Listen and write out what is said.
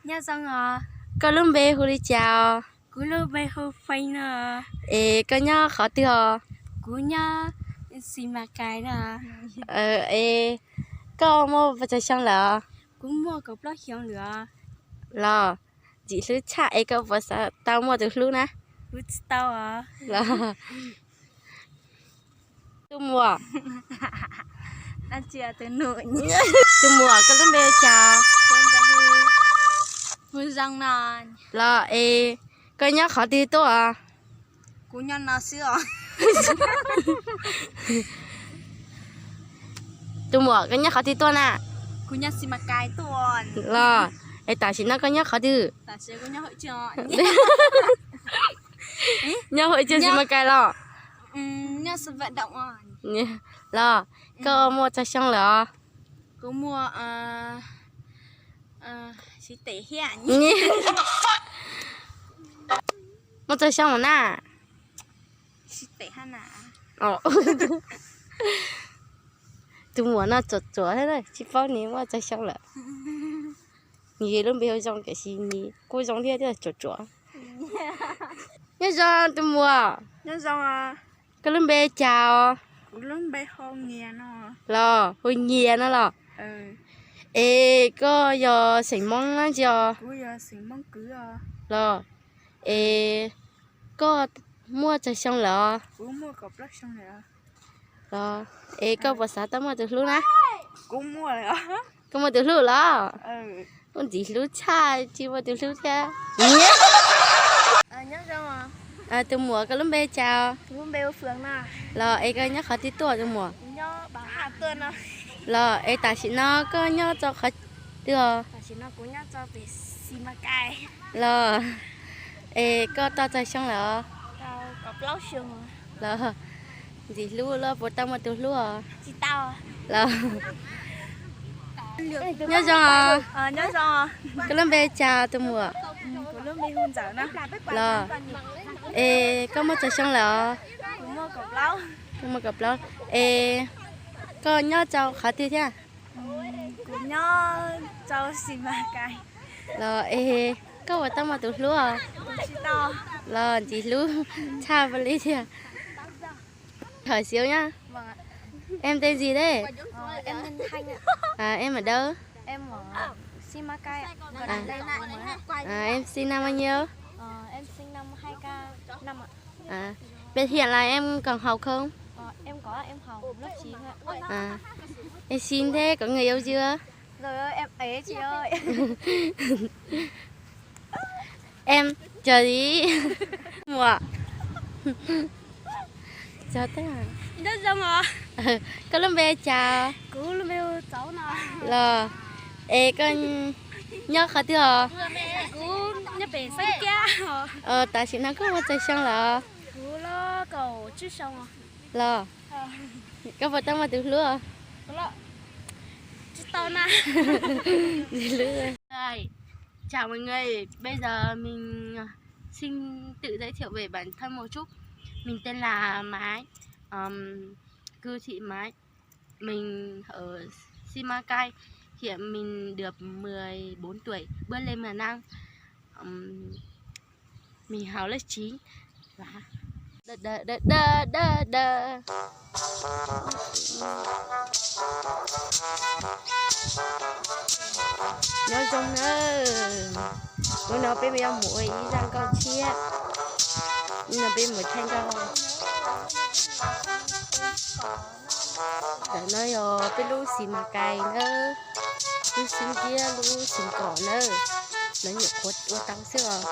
Nyob zoo os. Koj lub npe hu li cas os? Kuv lub npe hu Feej no. Es koj nyob qhov twg os? Kuv nyob Xi Mas Kais no. Es koj muaj puas tsawg xyoo lawm os? Kuv muaj kaum plaub xyoo lawm os. Los, ntxim hlub tshaj, es koj puas xav tau muaj tus hlub na? Kuv tsis tau os. Los, tus muam, tus muam, koj lub npe hu cas? Los es koj nyob qhov twg tuaj os? Kuv nyob no xwb os. Tus muam, koj nyob qhov twg tuaj na? Kuv nyob Xi Mas Kais tuaj. Los, es tam sim no koj nyob qhov twg? Nyob hauv Xi Mas Kais los? Los, koj muaj tsawg xyoo lawm os? Kuv muaj Muaj tsawg xyoo na? Tus muam no tsuam tsuam thiab, tsis paub nws muaj tsawg xyoo lawm. Nws lub npe hu zoo tiam sis nws kuj zoo thiab, tsuam tsuam. Nyob zoo tus muam. Koj lub npe cas os? Los, hu Nyias no los? Es koj yog xeem Hmoob dab tsi os? Los, es koj muaj tsawg xyoo lawm os? Los, es koj puas xav tau muaj tus hlub na? Koj muaj tus hlub los? Kuj ntxim hlub tshaj, tsis muaj tus hlub thiab. Tus muam, koj lub npe cas? Los, es koj nyob qhov twg tuaj tus muam? Los, es tam sim no koj nyob rau qhov twg os? Los, es koj tau tsawg xyoo lawm os? Los, ntxim hlub los puas tau muaj tus hlub os? Los, nyob zoo os. Koj lub npe cas tus muam? Los, es koj muaj tsawg xyoo lawm os? Muaj kaum plaub. Es koj nyob rau qhov twg thiab? Los, es koj puas tau muaj tus hlub os? Los, ntxim hlub tshaj plaws li thiab. Em tên gì đấy? Em ở đâu? Em sinh năm bao nhiêu? Vậy hiện là em còn học không? Em xinh thế, có người yêu chưa? Em, chờ tí. Muam. Koj lub npe cas? Los, es koj nyob qhov twg os? Tam sim no koj muaj tsawg xyoo lawm? Los, koj puas tau muaj tus hlub? Chào mọi người, bây giờ mình xin tự giới thiệu về bản thân một chút. Mình tên là Mái, ừm, cư thị Mái. Mình ở Simacai. Hiện mình được mười bốn tuổi, bước lên mười năm. Ừm, mình học lớp chín. Và đơ, đơ, đơ, đơ, đơ, đơ. Nyob zoo nawb. Hnub no peb yuav mus ua ib zaj nkauj tshiab. Hnub no peb mus thaij nkauj. Ntawm no yog peb lub xis mas kais nawb, lub xib ntiab lub xis kom nawb, lawv nyuam qhuav ua tau xwb os.